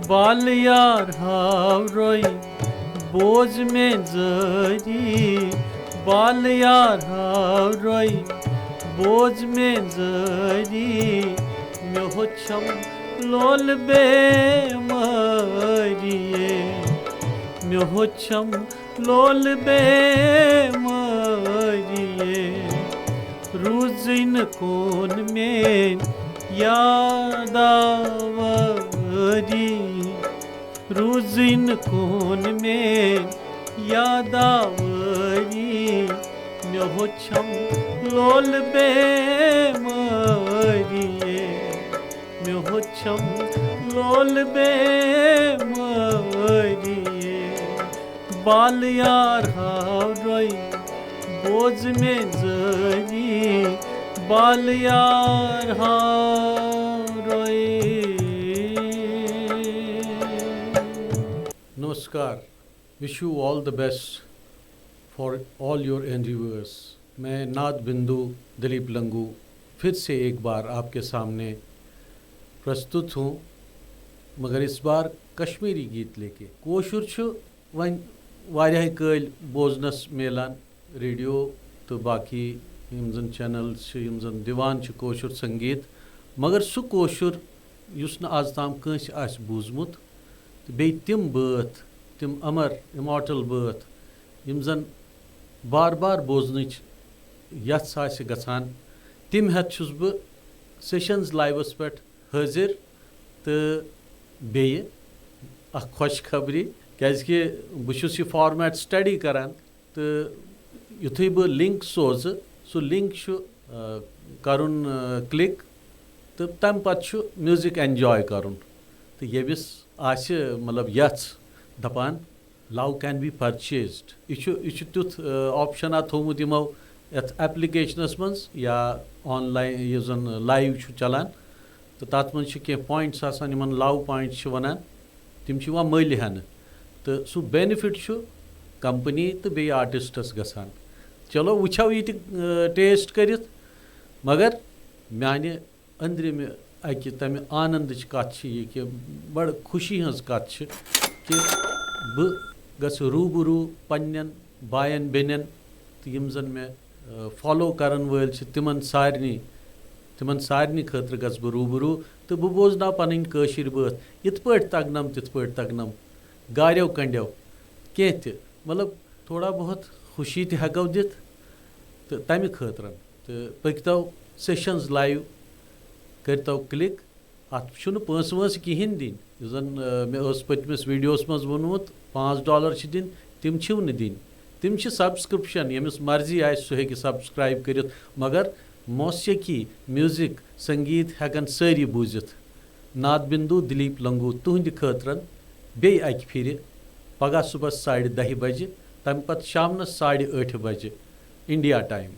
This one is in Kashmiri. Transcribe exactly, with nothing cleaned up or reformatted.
بال یار ہاو روی، بوز مےٚ زٲری۔ بال یار ہاو روی، بوز مےٚ زٲری۔ مےٚ ہوٚچھم لول بیمٲری، مےٚ ہوٚچھم لول بیمٲری۔ روٗزٕے نہٕ کون میٲنۍ یاداوٲری، روٗزٕے نہٕ کون میٲنۍ یاداوٲری۔ مےٚ ہوٚچھم لول بیمٲری، مےٚ ہوٚچھم لول بیمٲری۔ بال یار ہاو روی، بوز مےٚ زٲری۔ بال یار ہاو روی۔ नमस्कार। Wish you all the best for all your endeavors. मैं नाद बिंदु दिलीप लंगू फिर से एक बार आपके सामने प्रस्तुत हूँ, मगर इस बार कश्मीरी गीत लेके। کٲشُر چھُ وۄنۍ واریاہے کٲلۍ بوزنس میلان، ریڈیو تہٕ باقی یِم زن چینلز چھِ، یِم زن دِوان چھِ کٲشُر سنگیت، مگر سُہ کٲشُر یُس نہٕ آز تام کٲنٛسہِ آسہِ بوٗزمُت، تہٕ بیٚیہِ تِم بٲتھ، تِم امر، امارٹل بٲتھ، یِم زن بار بار بوزنٕچ یژھ آسہِ گژھان، تِم ہٮ۪تھ چھُس بہٕ سیشنز لایوس پٮ۪ٹھ حٲضِر۔ تہٕ بیٚیہِ اکھ خۄش خبری، کیازِ کہِ بہٕ چھُس یہِ فارمیٹ سٹڈی کران، تہٕ یُتھُے بہٕ لِنک سوزٕ، سُہ لِنک چھُ، آ، کرُن، آ، کلِک، تہٕ تَمہِ پتہٕ چھُ میوٗزک اینجاے کرُن۔ تہٕ ییٚمِس آسہِ، مطلب، یژھ دپان، Love can be purchased۔ یہِ چھُ، یہِ چھُ تیُتھ، آ، آپشن اَتھ تھوٚومُت یِمو یَتھ ایپلیکیشنَس منٛز یا آن لائن یُس زَن لائیو چھُ چلان، تہٕ تَتھ منٛز چھِ کینٛہہ پوائنٹس آسان، یِمن لو پوائنٹس چھِ وَنان، تِم چھِ یِوان مٔلۍ ہٮ۪نہٕ، تہٕ سُہ بینیفٹ چھُ کمپنی تہٕ بیٚیہِ آرٹسٹس گژھان۔ چلو، وٕچھو یہِ تہِ، آ، ٹیسٹ کٔرِتھ، مگر میانہِ أنٛدرِمہِ اَکہِ تَمہِ آنندٕچ کَتھ چھِ یہِ کہِ بَڑٕ خوشی ہٕنٛز کَتھ چھِ کہِ بہٕ گژھٕ روٗبروٗ پنٛنٮ۪ن باین بیٚنٮ۪ن تہٕ یِم زَن مےٚ، آ، فالو کَرَن وٲلۍ چھِ، تِمَن سارنٕے، تِمَن سارنٕے خٲطرٕ گژھٕ بہٕ روٗبروٗ تہٕ بہٕ بوزناو پَنٕنۍ کٲشِر بٲتھ۔ یِتھ پٲٹھۍ تَگنَم، تِتھ پٲٹھۍ تَگنَم، گاریو کنڈیو، کینٛہہ تہِ، مطلب، تھوڑا بہت خوشی تہِ ہٮ۪کو دِتھ تہٕ تَمہِ خٲطرٕ۔ تہٕ پٔکۍتو سیشنز لایِو، کٔرۍتو کلِک۔ اَتھ چھُنہٕ پونٛسہٕ وٲنٛسہٕ کِہیٖنۍ دِنۍ۔ یُس زَن، آ، مےٚ ٲس پٔتمِس ویڈیوَس منٛز ووٚنمُت، پانٛژھ ڈالر چھِ دِنۍ، تِم چھِو نہٕ دِنۍ۔ تِم چھِ سبسکرپشن، ییٚمِس مرضی آسہِ، سُہ ہیٚکہِ سبسکرایب کٔرِتھ۔ مگر موسیقی، میوٗزک، سنگیت ہٮ۪کَن سٲری بوٗزِتھ۔ ناد بندو دلیپ لنگو تُہنٛدِ خٲطرٕ بیٚیہِ اَکہِ پھِرِ پگاہ صُبحس ساڑِ دَہہِ بجہِ، تَمہِ پتہٕ شامنَس ساڑِ ٲٹھِ بجہِ، انڈیا ٹائم۔